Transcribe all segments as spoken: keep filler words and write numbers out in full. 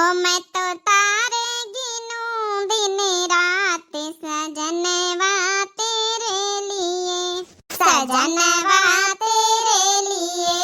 ओ मैं तो तारे गिनूं दिन रात सजनवा तेरे लिए, सजनवा तेरे लिए।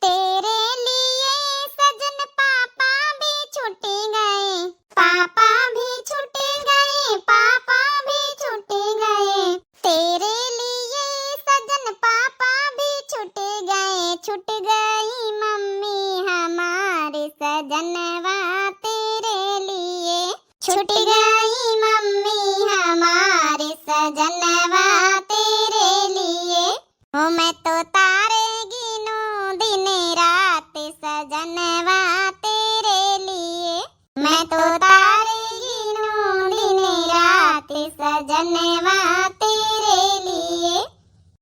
तेरे लिए सजन पापा भी छूट गए, पापा भी छूट गए, पापा भी छूट गए। तेरे लिए सजन पापा भी छूट गए, छूट गई मम्मी हमारे सजनवा तेरे लिए, छूट गई मम्मी हमारे सजनवा तेरे लिए। ओ मैं तो तारे गिनूं दिन रात सजनवा तेरे लिए, मैं तो तारे गिनूं दिन रात सजनवा तेरे लिए।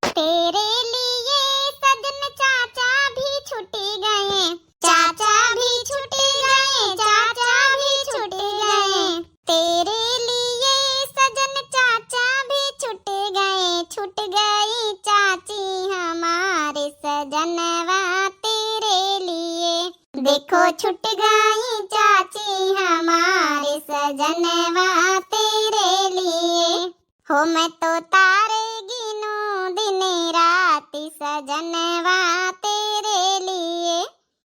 तेरे लिए सजन चाचा भी छूट गए, चाचा भी छूट गए, चाचा भी छूट गए। तेरे लिए सजन चाचा भी छूट गए, छूट गई चाची हमारे सजनवा तेरे लिए। देखो छूट गई चाची हमारे सजनवा तेरे लिए। हो मैं तो तारे गिनूं दिन रात सजनवा तेरे लिए,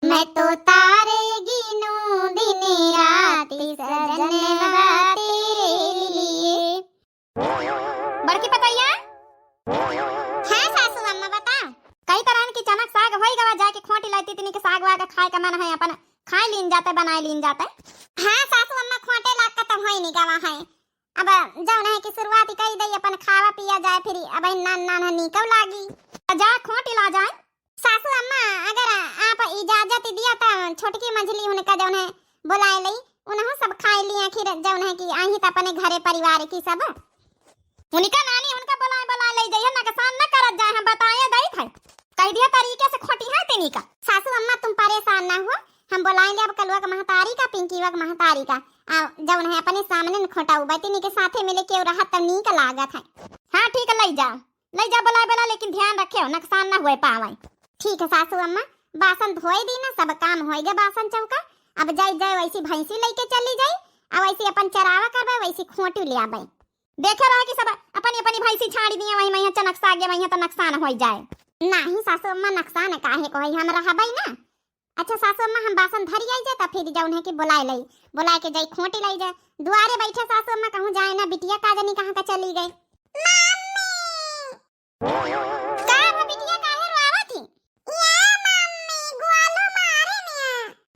मैं तो तारे गिनूं दिन रात सजनवा तेरे लिए। बड़की पतोहिया। हाँ सासू अम्मा, बता। कही तरहन की चनक साग होई गवा, जाके खोटी लाइती, तिनी के साग वाग खाए का मन है, अपन खाए लीन जाते, बनाए लीन जाते। हाँ सासू अम्मा, खोटे लाग का तो होई नहीं गवा है। अब जौन है कि शुरुआत कई दई, अपन खावा पिया जाए, फिर अब नान नान है, नीकव लागी। तो जा खोटी ला जाए। सासू अम्मा, अगर आप इजाजत दिया तो छोटकी मंझली उनका जौन है बोलाए लई, उनहु सब खाए ली, आखिर जौन है कि आई तो अपने घरे परिवार की सब। उनका नानी उनका बोलाए, बोलाए लई जाइए, नुकसान न करत जाए, हम बताए दई थे। कह दिया तरीके से खोटी है तेनी का। सासू अम्मा तुम परेशान ना हो, हम बोलाए ले अब कलुआ के महतारी का, पिंकीवा के महतारी का, आ जौन है अपने सामने न खोटाऊ बा, तेनी के साथे मिले के रहत तो नीक लागत है। हाँ ठीक है, लई जाओ। लई जा बोलाए बोला, लेकिन ध्यान रखे हो, नुकसान ना हुए पावे। ठीक है सासू अम्मा, बासन धोए दी ना, सब काम होई गए बासन चौका। अब जाई जाए वैसी भैंसी लेके चली जाई, आ वैसी अपन चरावा करबे, वैसी खोटी ले आबे। देखे रहे कि सब अपनी अपनी भैंसी छाड़ी दिए, वही में चनक सागे, वही तो नुकसान होई जाए। नहीं सासू अम्मा, नुकसान काहे को है, हम रहबे ना। अच्छा सासू अम्मा, हम बासन धरी आई जाए, त फिर जौन है कि बोलाए लई, बोलाए के जाई खोटी लाई जाए। दुआरे बैठे सासू अम्मा कहूँ जाए ना, बिटिया का जनी कहाँ का चली गई। मम्मी! का हो बिटिया, काहे रोआवत ही? या मम्मी, गोलू मारे मिया।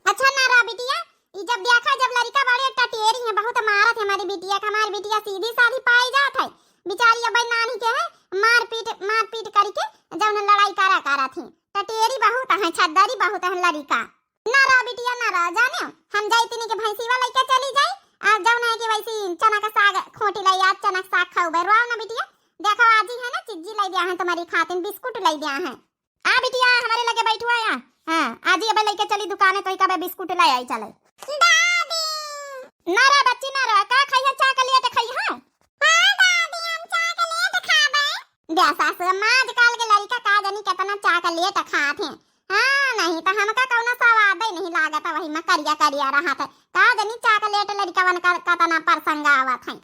अच्छा ना रो बिटिया, ई जब देखा, जब लड़का बड़े टटेरी हैं, बहुत मारत है हमारी बिटिया का। हमारी बिटिया सीधी साधी पाई जात है, बेचारी अब नानी के है, मारपीट, मारपीट करके जौन लड़ाई करा करत ही। टटेरी बहुत है, छद्दरी बहुत है लड़का। ना रो बिटिया, ना रो, जाने हो, हम जाई तिनी के भैंसीवा लइके चली जाई, आ जौन है कि वैसी चना का साग खोटी लाई, आज चना का साग खाऊ बे, रोआओ ना बिटिया। देखो, आज ही है ना, चिज्जी लाई दिया है तुम्हारी खातिन, बिस्कुट लाई दिया है। आ बिटिया, हमारे लगे बैठुआ या। हाँ, आज ही अब लइके चली दुकाने, तो ही कबे बिस्कुट लाई आई चले। दादी! ना रो बच्ची, ना रो, का खाई है, चॉकलेट खाई है? हाँ दादी, हम चॉकलेट खाबे। द्या सासु अम्मा, आजकल के लड़का का जानी कितना चॉकलेट खात हैं। हाँ, नहीं तो हमका कौनो स्वाद ही नहीं लागत है, वही में करिया करिया रहत है। का जानी चॉकलेट लड़कवन का कतना पसंद आवत है।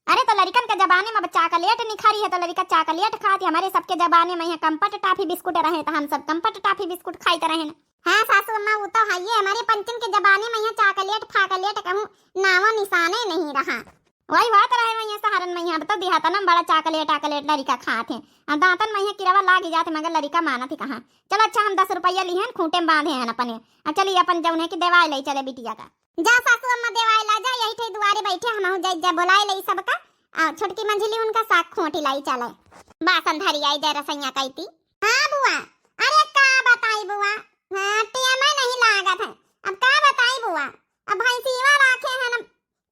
अरे तो लड़कन के जमाने में अब चॉकलेट निखरी है तो लड़का चॉकलेट खात है। हमारे सबके जमाने में यहाँ कम्पट टाफी बिस्कुट रहे तो हम सब कम्पट टाफी बिस्कुट खाइत रहे। हाँ सासु अम्मा, वो तो है, ये हमारे पंचन के जमाने में यहाँ चॉकलेट फाकलेट कहूँ नामो निशाने नहीं रहा। वही बात रहे वहीं शहरन में, अब तो देहातन में बड़ा चॉकलेट आकलेट लड़िका खात हैं। आ दांतन में यहाँ किरवा लाग जात है, मगर लड़िका मानत ही कहाँ। चलो अच्छा, हम दस रुपया लिहन, खूंटे में बांधे हैं अपने। आ चली अपन जौन है कि देवाई लई चले बिटिया का। जा सासू अम्मा, देवाई ला जा, यही ठे दुआरे बैठे, हमहू जाई जा बोलाए लई सबका। आ छोटकी मंझली उनका साग खोटी लाई चले। बासन धरी आई जा रसैया कैती। हाँ बुआ, अरे का बताई बुआ, हाँ टेमा नहीं लागत है, अब का बताई बुआ, अब भैंसीवा राखे हैं ना,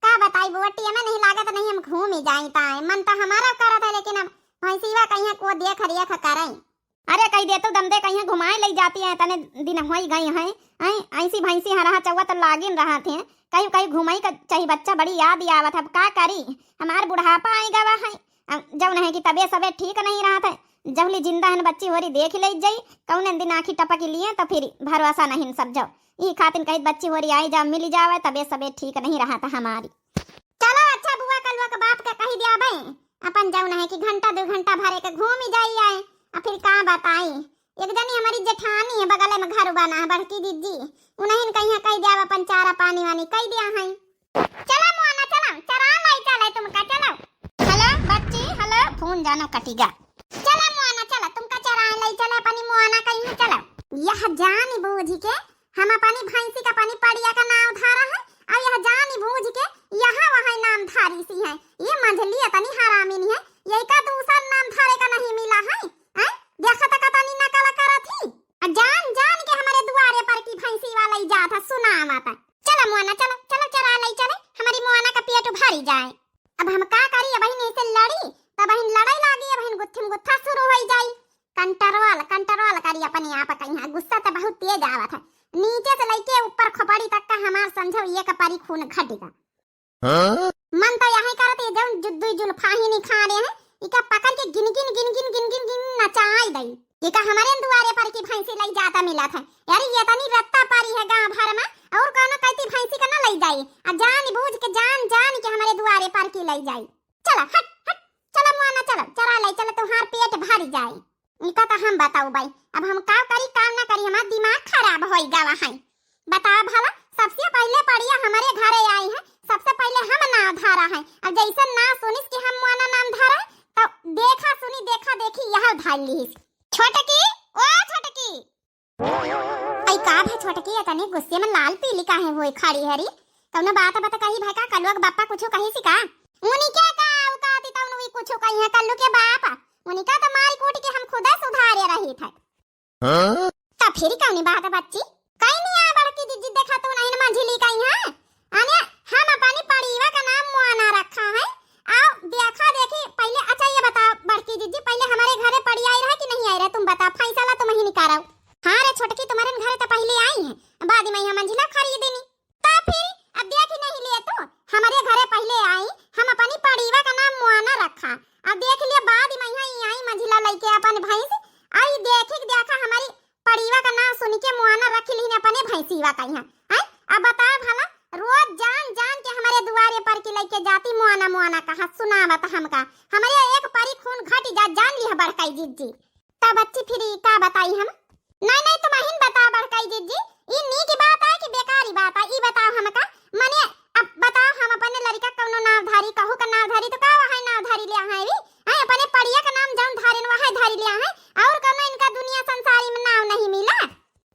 का बताई बुआ, टेमा नहीं लागत, नहीं हम घूम ही जाई ताए, मन तो हमारा करत है, लेकिन अब भैंसीवा कहीं को देख रेख करे। अरे कही दे तो दंदे कहीं घुमाए ले जाती है, तने दिन होई गई है, हैं, ऐसी भैंसी हरहा चौवा तो लागिन रहा थे, कहीं कहीं घुमाई का चाही बच्चा, बड़ी याद ही आवत है, अब का करी, हमार बुढ़ापा आई गवा है, अब जौन है कि तबे सबे ठीक नहीं रहत है, जहुली जिंदा हन बच्ची होरी देख ले जाई, कौन दिन आँखी टपकी लिए तो फिर भरोसा नहीं सब जाओ। ई खातिन कहित बच्ची होरी आई जा मिल जावे, तबे सबे ठीक नहीं रहा था हमारी। चलो अच्छा बुआ, कलुआ के बाप के कही दिया भाई, अपन जौन है कि घंटा दो घंटा भरे के घूमी जाई आए। आ फिर का बताई, एक जनी हमारी जेठानी है बगल में घर बना है बड़की दीदी, उन्हें कहीं कही दिया अपन चारा पानी वानी कही दिया है। चला मुआना चला, चरा लाई चले तुमका, चलो। हेलो बच्ची, हेलो, फोन जानो कटिगा। चला मुआना चला, तुमका चरा लाई चले अपनी मुआना कहीं चलो। यह जान बूझ के हम अपनी भैंसी का अपनी पड़िया का नाम धारा है, और यह जान बूझ के यहाँ वहाँ नाम धारी सी है। ये मंझली इतनी हरामिन है, यही का दूसर नाम धारे का नहीं मिला है, हैं? देखा तो कतनी नकल करत ही। आ जान जान के हमारे दुआरे पर की भैंसी वाला ही जात है, सुनावत है। चला मुआना, चला, चला चरा लाई चले, हमारी मुआना का पेट भरी जाए। अब हम का करी, अब बहिन ऐसे लड़ी, तब बहिन लड़ाई लागी, अब बहिन गुत्थी में गुत्था शुरू हो जाई। कंट्रोल, कंट्रोल करी अपने आप का, यहाँ गुस्सा तो बहुत तेज आवत है, नीचे से लेके ऊपर खोपड़ी तक का हमार समझो ये का परी खून घट गया। हाँ? मन तो यही करत ये जौन जु-, दुई जुल्फा ही नहीं खा रहे हैं, इका पकड़ के गिन गिन गिन गिन गिन गिन गिन नचाई दई। इका हमारे दुआरे पर की भैंसी लई जाता मिलत है। यार ये तनी रत्ता पारी है गांव भर में, और कौनो कहती भैंसी का ना लई जाई। आ जान बूझ के, जान जान के हमारे दुआरे पर की लई जाई। चला हट हट, चला मुआना चला, चरा लई चला, तुम्हार पेट भर जाए। इका तो हम बताऊ बाई, अब हम का करी का ना करी, हमार दिमाग खराब होई गवा है। बताओ भला, सबसे पहले पड़िया हमारे घरे आई है, सबसे पहले हम नाव धारा है। अब जैसे ना सुनिस कि हम मुआना नाम धारा है, तो देखा सुनी, देखा देखी यह धार लीस। छोटकी, ओ छोटकी। ऐ का भा छोटकी, इतनी गुस्से में लाल पीली काहे होई खड़ी हरी? कौनो बात बत कही भा का, कलुआ के बापा कुछ कही सी का? उनके का औकात, तब उनकी कुछ कही है कल्लू के बाप। उनका तो मारी कूट के हम खुदा सुधारे रही थे। हाँ? त फिर कौनी बात बच्ची? कहीं नहीं आ बड़की जिज्जी, देखा तू नहीं मंझली कहीं है। अने हम अपनी पड़ीवा का नाम मुआना रखा है। आओ देखा देखी पहले। अच्छा ये बताओ बड़की जिज्जी, पहले हमारे घरे पड़ी आई रहा कि नहीं आई रहा? तुम बताओ, फैसला तुम ही निकालो। हाँ रे छोटकी, तुम्हारे घरे तो पहले आई है, बाद में यहाँ मंझिला खरीदेनी। त फिर अब देख ही नहीं लिए तू, हमारे घरे पहले आई, हम अपनी पड़ीवा का नाम मुआना रखा। अब देख लिए बाद में यहाँ आई मंझिला लइके अपन भैंस, आई देखी देखा हमारी पड़ीवा का नाम सुन के मुआना रख ली अपने भैंसीवा का यहाँ। हैं? अब बताओ भला, रोज जान जान के हमारे दुआरे पर की लइके जाती मुआना मुआना कहा, सुनावत हमका। हमारे एक परी खून घट जा, जान लिह बड़काई जिज्जी। त बच्ची फिर ई का बताई हम? नहीं नहीं, तुम अहिन बताओ बड़काई जिज्जी, ई नीक बात है कि बेकारी बात है, ई बताओ हमका। मने अब बताओ, हम अपने लड़का कौनो नाव धारी, कहू का नाव धारी तो का वहाँ नाव धारी ले आए भी? हैं, अपने पड़िया का नाम जौन धारेन वहाँ धारी ले आए, और कौनो इनका दुनिया संसारी में नाव नहीं मिला।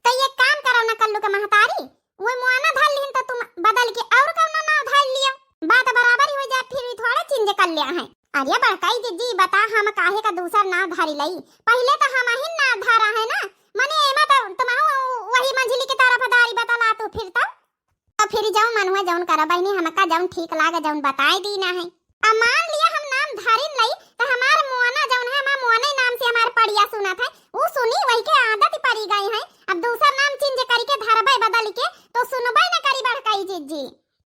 तो ये काम करो ना कल्लू के महतारी, वो मुआना धार लिहिन तो तुम बदल के और कौनो नाव धार लियो, बात बराबर ही हो जाए, फिर भी थोड़ा चेंज कर लिया है। अरे बड़काई जिज्जी, बता हम काहे का दूसर नाव धारी लई, पहले तो हम ही नाव धारा है ना, मने एमा तो तुम वही मंझली की तरफदारी बतला तू फिर तो। तो फिर जौन मन हुआ जौन करा बहिनी, हमका जौन ठीक लागे जौन बताए दीना है। अब मान लिया हम नाम धारिन लई, तो हमार मुआना जौन है, हमार मुआने नाम से हमार पड़िया सुनत है, ऊ सुनी वही के आदत पड़ी गई है। अब दूसर नाम चेंज करी के धरबे बदल के, तो सुनबे न करी बड़काई जिज्जी।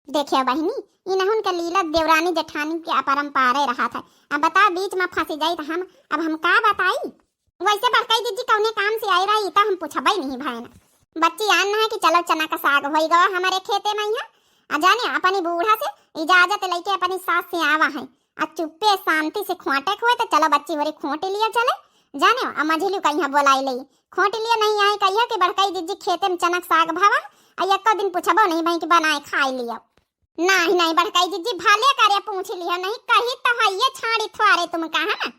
देखियो बहिनी, इनहुन के लीला देवरानी जेठानी के अपरंपारे रहा था। अब बताओ, बीच में फंसी जाई तो हम, अब हम का बताई? वैसे बड़काई जिज्जी कौने काम से आई रही, तो हम पूछबे नहीं भैन। बच्ची आन न है कि चलो चना का साग होई गवा हमारे खेते में यहाँ। आ जाने अपनी बूढ़ा से इजाजत लेके अपनी सास से आवा है। आ चुप्पे शांति से खोटे खोए तो चलो बच्ची होरी खोटी लिया चले। जाने आ मझिलू का यहाँ बोलाई ले। खोटी लिया नहीं आई कहियो कि बड़काई जिज्जी खेते में चना का साग भावा। आ एको दिन पूछबो नहीं भाई कि बनाए खाए लियो। नहीं नहीं बड़काई जिज्जी भले करे पूछ लियो नहीं कही तो है ये छाड़ी थुआरे तुम कहा ना।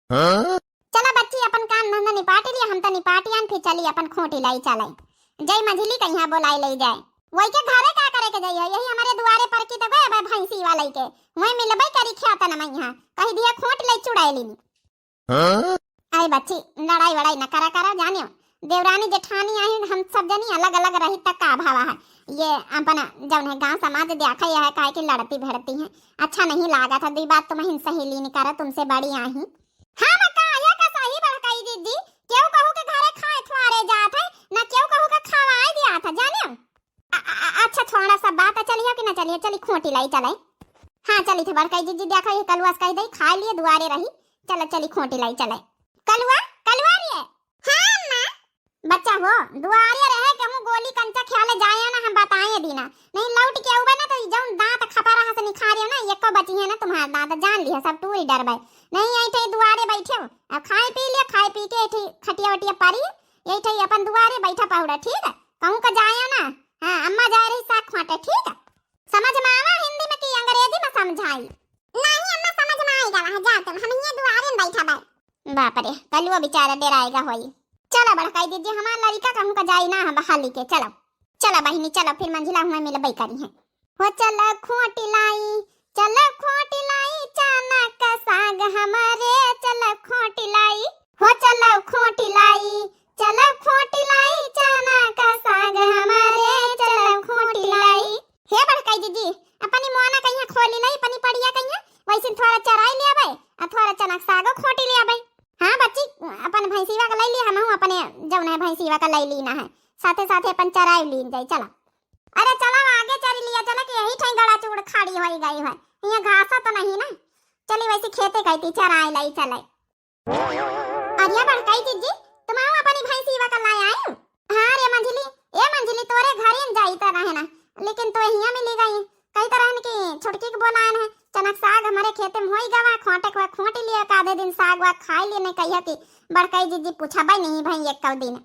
हाँ? चला बच्ची, अपन काम धंधा निपाट लिया, हम तो निपाट आन, फिर चली अपन खोटी लाई चलाई। जय मझिली कहिया बोलाई ले जाए। वही के घरे का करे के जाइए, यही हमारे दुआरे पर की तो गए भाई भैंसी वाले के। वही मिलबे करी ख्यातन में यहाँ। कही दिया खोट ले चुड़ैलिनी। हाँ? अरे बच्ची, लड़ाई वड़ाई न करा करा, जानियो। देवरानी जेठानी आई, हम सब जनी अलग अलग रही तक का भावा है। ये अपन जौन है गांव समाज देखा यह है, काहे कि लड़ती भिड़ती हैं, अच्छा नहीं लागा था। दुई बात तुम हिन सहेली नहीं करा, तुमसे बड़ी आई। हम काहे का सही बड़काई दीदी, केहू कहू के घरे खाए थुआरे जात है, ना केहू कहू के खवाए दिया था, जाने? अ-, अ-, अ-, अच्छा, थोड़ा सा बात है, चलियो कि ना चलियो? चली खोटी लाई चले। हाँ, चली थे बड़काई दीदी, देखा ये कलुआ से कह दे, खाए लिए दुआरे रही, चलो चली खोटी लाई चले। कलुआ, कलुआ रे। हाँ अम्मा। बच्चा हो, दुआरे रहे केहू गोली कंचा खेले जाए ना, हम बताए दीना। नहीं लौट के आउबे ना तो ई जौन दांत खपरा हस निखारे हो ना, एको बची है ना तुम्हार दांत, जान लिया सब टूरी डरबे। नहीं यही ठे दुआरे बैठे हो, अब खाए पी लिया, खाए पी के यही ठे खटिया वटिया पारी, यही ठे अपन दुआरे बैठा पहुड़ा, ठीक है? कहूँ का जाए ना। हाँ, अम्मा जाए रही साग खोटे, ठीक है? समझ में आवा हिंदी में कि अंग्रेजी में समझाई? नहीं अम्मा, समझ में आई गवा है, जाओ तुम, हम ये दुआरे में बैठा बा। बाप रे, कलुआ बेचारा डेराएगा होई। चला बड़काई दीदी, हमार लड़का कहूँ का जाई ना, हम बहाली के, चलो। चला बहिनी, चलो, फिर मंझिला हुआ मिलबे करी है। हो चलो खोटी लाई, चलो खोटी लाई, चना का साग हमरे, चलो खोटी लाई। हो चलो खोटी लाई, चलो खोटी लाई, चना का साग हमरे, चलो खोटी लाई। हे बड़काई दीदी, अपनी मुआना कहिया खोली लाई, अपनी पड़िया कहिया, वैसे थोड़ा चराई ले आवे, आ थोड़ा चना का सागो खोटी ले आवे। हाँ बच्ची, अपन भैंसीवा का ले ली, हमहू अपने जौन है भैंसीवा का ले ली ना है, साथे साथे अपन चराई लीन जाई, चला। अरे चला आगे चल लिया, चला कि यही ठई गड़ा चूड़ खाड़ी होई गई है, यहाँ घासा तो नहीं ना, चली वैसे खेते कहती चराई लाई चले। अरे बड़काई जीजी, तुम आओ अपनी भैंसीवा का लाई आयो। हाँ रे मंझली, ए मंझली तोरे घरे न जाई त रहे ना, लेकिन तो हिया मिली गई। कही तो रहन कि छोटकी के बोलायन है, चनक साग हमारे खेते में होई गवा, खोटे को खोट लिए, एक आधे दिन साग वाग खाई लिए, नहीं कहिया कि बड़काई जीजी पूछा भाई नहीं भाई एक कौ दिन।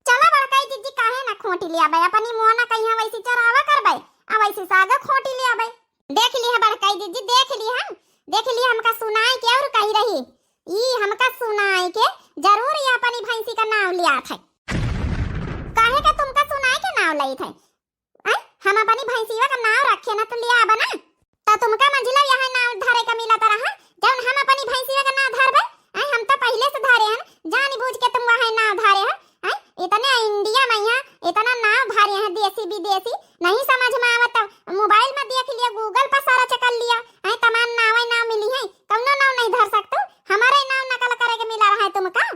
चला बड़काई जीजी काहे ना खोटी ले आबे, अपनी मुआना कहिया वैसी चरावा करबे, आ वैसी साग खोटी ले आबे। देख लिया बड़काई जीजी, देख लिया हम, देख लिया हमका सुनाई के और कही रही, ई हमका सुनाई के जरूर ये अपनी भैंसी का नाव लियात है। काहे का तुमका सुनाई के नाव लइत है? आय, हम अपनी भैंसिया का नाव रखे ना तो लिया आबा ना। तो तुमका मंझिला यहाँ नाव धरे का मिला तो रहा, जौन हम अपनी भैंसिया का नाव धरबे? आय, हम तो पहले से धरे हन, जान बूझ के तुम वहाँ नाव धरे हो। आय, इतने इंडिया में यहाँ इतना नाव धरे हैं देसी विदेशी, नहीं समझ में आवत तो मोबाइल में देख लिया, Google पर सर्च कर लिया। आय, तमाम नाव नाव मिली है, कौनो नाव नहीं धर सकतू, हमारे नाव नकल करे के मिला रहा है तुमका।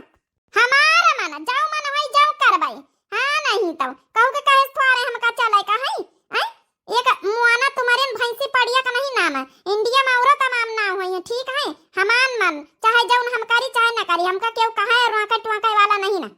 हमारा मन, जाऊ मन होई, जाऊ करबै। हाँ, नहीं तो कहू के कहे थोड़े हमका चले का है? हैं? एक मुआना तुम्हारे न भैंसी पड़िया का नहीं नाम है। इंडिया में औरत तमाम नाम होई है, ठीक है? हमान मन, चाहे जौन हम करी, चाहे न करी, हमका केहू कहे और वांके टुआके वाला नहीं ना।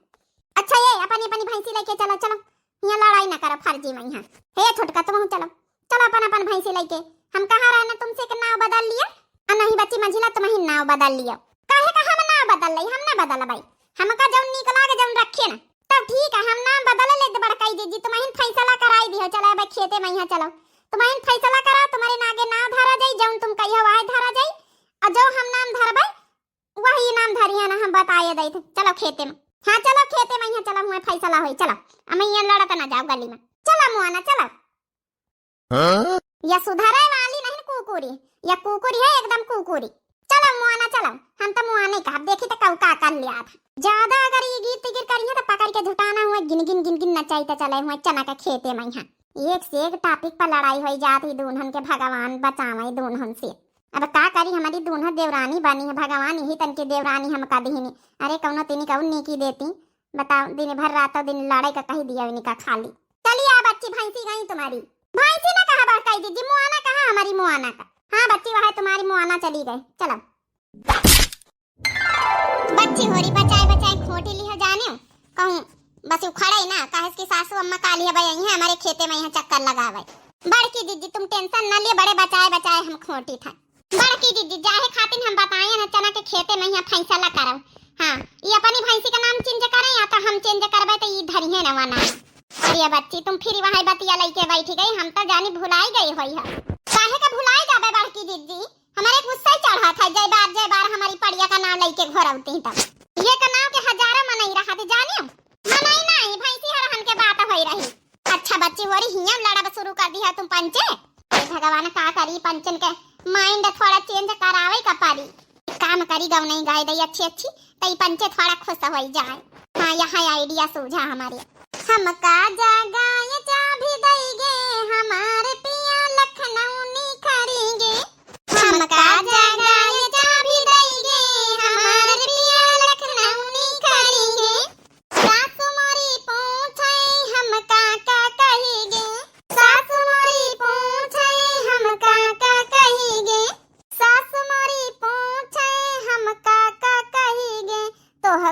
अच्छा, ये अपनी, अपनी भैंसी लेके चलो, चलो। यहाँ लड़ाई ना करो फर्जी में यहाँ। हे छोटका, तुम चलो, चलो अपन, अपन भैंसी लेके। हम कहाँ रहे ना तुमसे के नाव बदल लिया? आ नहीं बच्ची मंझिला, तुम ही नाव बदल लियो। काहे का हम नाव बदल लई? हम ना बदलबै। हमका जौन नीक लागे, जौन रखे ना। तब ठीक है, हम नाम बदल ले तो बड़काई जीजी, तुम ही फैसला कराई दियो। चलो अब खेते में यहाँ चलो, तुम ही फैसला करा, तुम्हारे नागे नाव धरा जाई, जौन तुम कहियो वही धरा जाई। और जो हम नाम धरबै, वही नाम धरिया ना, हम बताए दई थे। चलो खेते में। हाँ, चलो खेते में, यहाँ चलो, हुए फैसला होई, चलो। अब यहाँ लड़त ना जाओ गली में। चलो मुआना, चलो। हाँ? या सुधरे वाली नहीं कुकुरी, या कुकुरी है एकदम कुकुरी। चलो मुआना चलो, हम तो मुआने का, अब देखी तो कऊ का कर लिया था। ज्यादा अगर ये गिर तिगिर करिए तो पकड़ के झुटाना हुए, गिन गिन गिन गिन नचाई तो चले हुए चना के खेते में। यहाँ एक से एक टॉपिक पर लड़ाई होई जात ही, दून्हन के भगवान बचावे दून्हन से। अब का करी, हमारी दून्हा देवरानी बनी है, भगवान यही तन के देवरानी हम का दिहिनी। अरे कौनो तिनी कौन नीकी देती, बताओ, दिन भर रातों दिन लड़ाई का कही दिया इनका खाली। चलिए आ बच्ची, भैंसी गई तुम्हारी। भैंसी ना कहा बड़काई दीदी, मुआना कहा हमारी मुआना का। हाँ बच्ची, वह तुम्हारी मुआना चली गई। चलो बच्ची होरी बचाए बचाए खोटी लिहो जाने कहूँ बस उखड़े ना, काहे कि सासू अम्मा काली है भाई, यहाँ हमारे खेते में यहाँ चक्कर लगावे। बड़की दीदी तुम टेंशन ना लिए, बड़े बचाए बचाए हम खोटी था। बड़की दीदी, जाहे खातिर हम बताए ना, चना के खेते में यहाँ फैसला करब। हाँ, ये अपनी भैंसी का नाम चेंज करे या तो हम चेंज करबे तो ये धरिहे ना वना। अरे बच्ची, तुम फिर वहाँ बतिया लइके बैठी गई, हम तो जानी भुलाई गई होई है। काहे का भुलाई जाबे बड़की दीदी, हमारे गुस्सा ही चढ़ा था, जय बार जय बार हमारी पड़िया का नाम लइके घोरौती तब। ये का नाम के हजारों मनई रहा थे जानियो, मनई नहीं, भैंसी हरहन के बात होई रही। अच्छा बच्ची होरी, हियां लड़ब शुरू कर दिया तुम पंचे। अरे भगवान, का करी, पंचन के माइंड थोड़ा चेंज करावे का पड़ी। एक काम करी, गौ नहीं गाय दई अच्छी अच्छी, तई पंचे थोड़ा खुश होई जाए। हाँ, यह आइडिया सूझा हमारे। हमका जगाए चाभी दई गे, हमार पिया लखनऊ निखरेंगे। हमका जगाए चाभी दई गे, हमार पिया लखनऊ निखरेंगे। सासु मोरी पूछे हम का का कही गे, सासु मोरी पूछे हम का का कही गे, सासु मोरी पूछे हम का का कही गे, तोह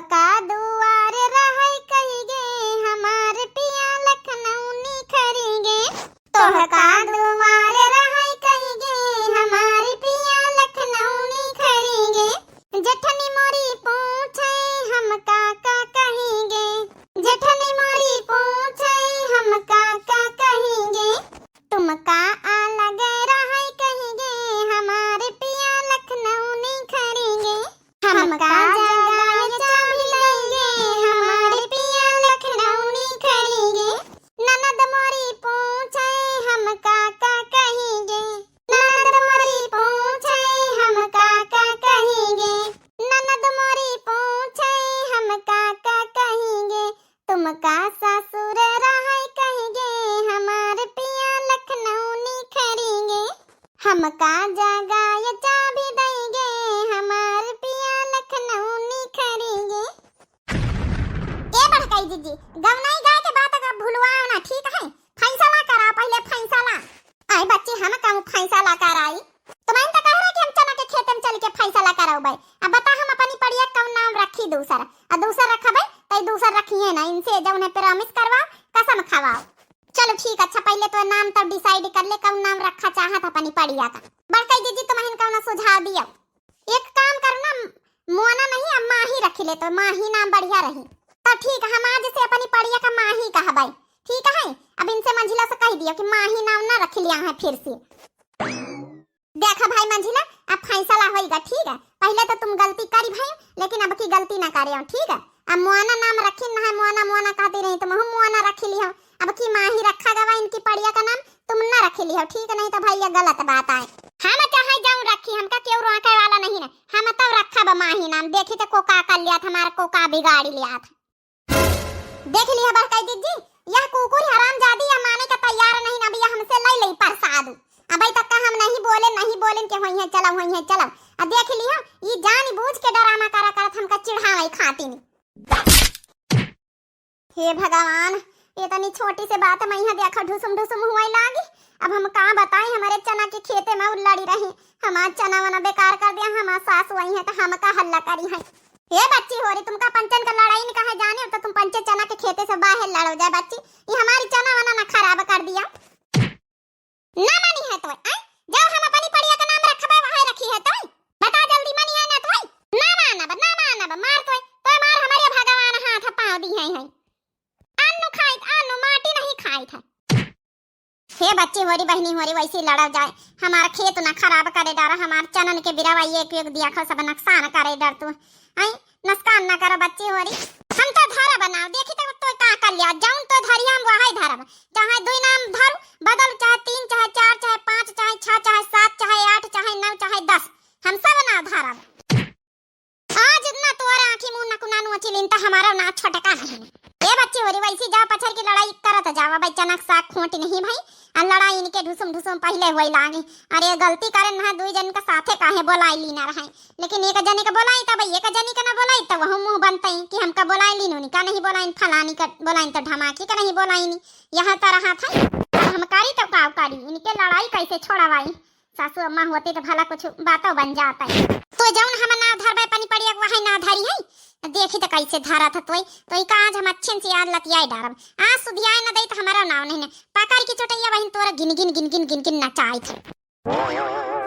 हमका जगाए चाबी दइगे, हमार पिया लखनऊ निखरिगे। ए बड़कई जिज्जी, गवनई गाय के बात का भुलवाओ ना, ठीक है? फैसला करा पहिले, फैसला। आई बच्ची, हम कहूँ फैसला कराई? तुम्हें तो कह रहा कि हम चना के खेते में चल के फैसला करौबै। अब बता, हम अपनी पड़िया कौन नाम रखी दूसर? आ दूसर रखबै, तो दूसर रखिए ना, इनसे जौन है promise करवाओ, कसम खवाओ। चलो ठीक, अच्छा पहिले तो नाम तब decide कर ले, कौन नाम रखा चाहत अपनी पड़िया का। बड़कई जिज्जी, तुम्हें कौन सुझाव दियो? एक काम करो ना, मोना नहीं, अब माही रखी ले, तो माही नाम बढ़िया रही। तो ठीक, हम आज से अपनी पड़िया का माही कहबै, ठीक है? अब इनसे मंझिला से कह दियो कि माही नाम ना रख लिया है फिर से। देखा भाई मंझिला, अब फैसला होइगा, ठीक है? पहिले तो तुम गलती करी भाई, लेकिन अब की गलती ना करे, ठीक है? अब मोना नाम रखी ना है, मोना मोना कहती रही, तुम मोना रखी लियो। अब की माही रखा गवा इनकी पड़िया का नाम, तुम ना रखी लियो, ठीक है? नहीं तो भाई ये गलत बात आए। हम चाहे जाऊं रखी, हमका क्यों रोके वाला नहीं ना, हम तब रखा बा माही नाम। देखी तो को का कर लिया था, हमारा को का बिगाड़ी लिया था। देख लिया बड़कई जिज्जी, यह कुकुर हरामजादी यह माने का तैयार नहीं ना, अब यह हमसे लई लई प्रसाद। अबे तक का हम नहीं बोले, नहीं बोले कि होई है चलो, होई है चलो। अब देख लिया, ये जान बूझ के ड्रामा करा करत हमका चिढ़ावे खातिर। हे भगवान, ये तनी छोटी से बात में यहाँ देखा ढुसुम ढुसुम हुआ लागी। अब हम का बताई, हमारे चना के खेते में उ लड़ी रही, हमार चना वना बेकार कर दिया, हमार सास वही है तो हम का हल्ला करी है। हे बच्ची होरी, तुमका पंचन का लड़ाई नहीं कहा जाने, तो तुम पंचे चना के खेते से बाहर लड़ो जाए बच्ची, ये हमारी चना वना ना खराब कर दिया। ना मानी है तो, आय? जाओ हम अपनी पड़िया का नाम रखबे, वहाँ रखी है तो। बता जल्दी मानी है ना तो। ना मानब, ना मानब, मार तो, तो मार हमारे भगवान हाथ पाँव दी है, है। अन्नू खाइत, अन्नू माटी नहीं खाइत है। हे बच्ची होरी, बहिनी होरी, वैसी लड़ल जाए, हमार खेत ना खराब करे डर, हमार चनन के बिरवा एक एक दिया खो सब नुकसान करे डर तू। आई नुकसान ना करो बच्ची होरी, हम तो धरा बनाओ, देखी तो, तो का कर लिया, जौन तो धरिया हम वही धरब, चाहे दुई नाम धरू, बदल चाहे तीन, चाहे चार, चाहे पाँच, चाहे छह, चाहे सात, चाहे आठ, चाहे नौ, चाहे दस, हम सब ना धरब। आज इतना तोर आँखी मुँह नकुना नोची लीन त हमारा ना छोटका नहीं। ए बच्ची होरी, वैसी जा पछर की लड़ाई करत जावा, भाई चनक साग खोट नहीं भाई। आ लड़ाई इनके ढुसुम ढुसुम पहिले होई लागे। अरे गलती करे ना, दुई जन का साथे काहे बोलाई लीना रहे, लेकिन एक जने का बोलाई तब एक जने का ना बोलाई तब वह मुँह बनते कि हमका बोलाई लीन, उनका नहीं बोलाई, फलानी का बोलाई तो ढमाकी का नहीं बोलाई। यहाँ तरह था हम करी तो का करी, इनके लड़ाई कैसे छोड़वाई। सासू अम्मा होती तो भला कुछ बातों बन जाता है। तो जौन हम ना धरबे पनी पड़िया वही ना धरी है, देखी तो कैसे धरा था तोई, तो का आज हम अच्छे से यार लतियाए डारब। आज सुधियाए न दई तो हमारा नाव नहीं ने, पकड़ की चोटैया बहिन तोरा गिन गिन गिन गिन गिन गिन नचाई थे।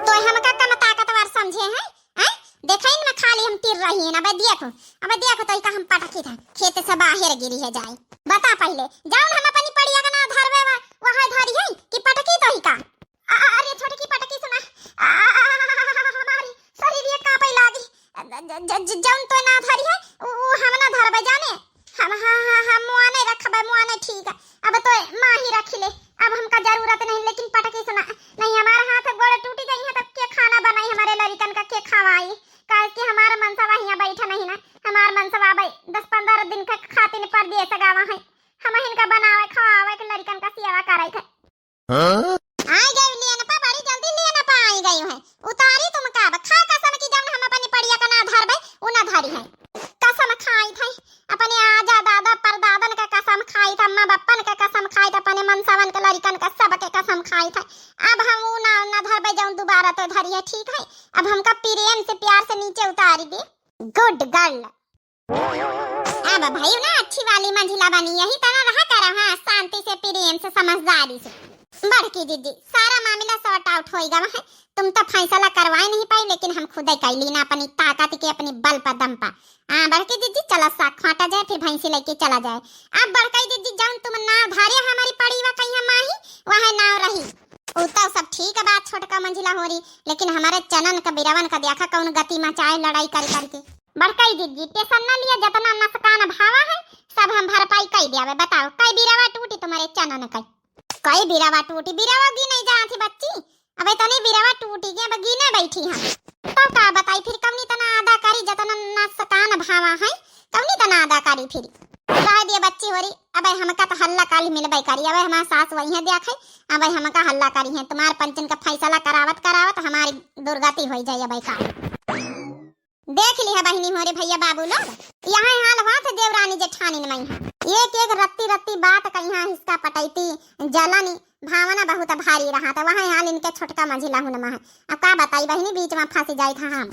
तो हमका कम ताकतवर समझे हैं, हैं? देखइन में खाली हम तिर रही है ना, अबे देखो, अबे देखो तो का हम पटकी था, खेत से बाहर गिरी है जाए। बता पहले, जौन हम अपनी पड़िया का ना धरबे वा-, वहाँ धरी है कि पटकी तो ही का? आ, आ, अरे छोटकी पटकी सुना, आ, आ, आ, आ, आ, आ, हमारी शरीर ये कांपे लागी। ज-, ज-, ज-, ज-, जौन तो ना धरी है, उ, उ हम ना धरबे जाने। हम, हाँ, हाँ, हाँ, मुआ नहीं रखबे, मुआ नहीं ठीक है। अब तो माँ ही रख ले, अब हमका जरूरत नहीं, लेकिन पटकी सुना, नहीं हमारा हाथ गोड़ टूटी जाई है, तब के खाना बनाई हमारे लड़िकन का, के खवाई? काहे कि हमार मनसवा हियाँ बैठा नहीं ना, हमार मनसवा भाई दस पन्द्रह दिन का खातिर परदेस गावा है, हम इनका बनावे, खवावे के लड़िकन का सेवा करे के। हाँ? आई गई लियनपा, बड़ी जल्दी लियनपा आई गई है। उतारी तुम का अब? खा कसम की जौन हम अपनी पड़िया का ना धरबै, उ ना धरी है। कसम खाई थे, अपने आजा दादा परदादन का कसम खाई थे, अम्मा बप्पन का कसम खाई थे, अपने मनसवन के लड़िकन का सबके कसम खाई थे। अब हम उ ना, ना धरबै जौन दोबारा तो धरी है, ठीक है? अब हमका प्रेम से प्यार से नीचे उतारी दे। Good girl। अब भई ना अच्छी वाली मंझिला बनी, यही तरह रहा करो, हाँ, शांति से, प्रेम से, समझदारी से। बड़की दीदी, सारा मामला sort out होई गवा है, तुम तो फैसला करवाए नहीं पाई, लेकिन हम खुदे कैली ना अपनी ताकत के, अपनी बल पर, दम पर। हाँ, बड़की दीदी, चला साग खोटा जाए, फिर भैंसी लेके चला जाए। अब बड़की दीदी, जौन तुम नाव धारे हमारी पड़ीवा कहिया माही, वह नाव रही। उ तो सब ठीक बात, छोटका मंझिला होरी, लेकिन हमारे चनन का बिरवन का देखा कौन गति मचाए लड़ाई कर करके। बड़कई जिज्जी, टेंशन न लिया, जतना नसकान भावा है, सब हम भरपाई कई देवे। बताओ, कई बिरवा टूटी तुम्हारे चनन कई? कई बिरवा टूटी? बिरवा गिने जात ही बच्ची, अबे तनी बिरवा टूटी के, अब गिने बैठी हम। तो का बताई फिर, कौनी तना आदा करी, जतना नसकान भावा है, कौनी तना आदा करी फिर? रह दिया बच्ची होरी, अबे हमका तो हल्ला काली मिलबे करी, अबे हमार सास वही है देखे, अबे हमका हल्ला करी है, तुम्हार पंचन का फैसला करावत करावत हमारी दुर्गति होई जाई अबे काली। देख लिहा बहिनी होरी भैया बाबू लोग, यही हाल होत है देवरानी जेठानिन मइहाँ। एक एक रत्ती रत्ती बात कइहाँ हिसका पटैती जलनी, भावना बहुत भारी रहत है, वही हाल इनके छोटका मझिला हुन मइहाँ। अब का बताई बहिनी, बीच में फँसी जाइत है हम।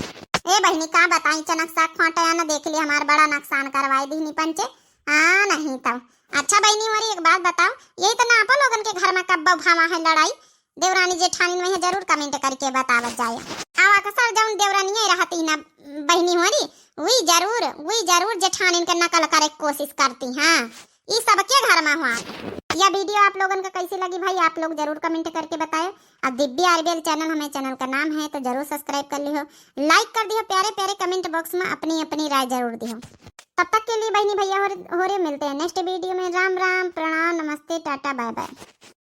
ए बहिनी का बताई, चनक साग खोटे न देख ली, हमार बड़ा नुकसान करवाई दिहनी पंचे। हाँ नहीं तो। अच्छा बहिनी होरी एक बात बताओ, यही तो ना आप लोगन के घर में कब्बो भावा है लड़ाई, देवरानी जेठानिन मइहाँ जरूर comment करके बतावत जाए। अब अक्सर जौन देवरानियाँ रहती ना बहिनी होरी, वही जरूर, वही जरूर जेठानिन के नकल करे के कोशिश करती। हाँ, ई सबके घर में हुआ। यह video आप लोगन का कैसी लगी भाई, आप लोग जरूर comment करके बताएं। अब दिव्या आरबीएल channel हमें channel का नाम है, तो जरूर subscribe कर लिहो, like कर दिहो, प्यारे प्यारे comment box में अपनी अपनी राय जरूर दिहो। तब तक के लिए बहिनी भैया होर-, होरे मिलते हैं next video में। राम राम, प्रणाम, नमस्ते, टाटा, bye bye।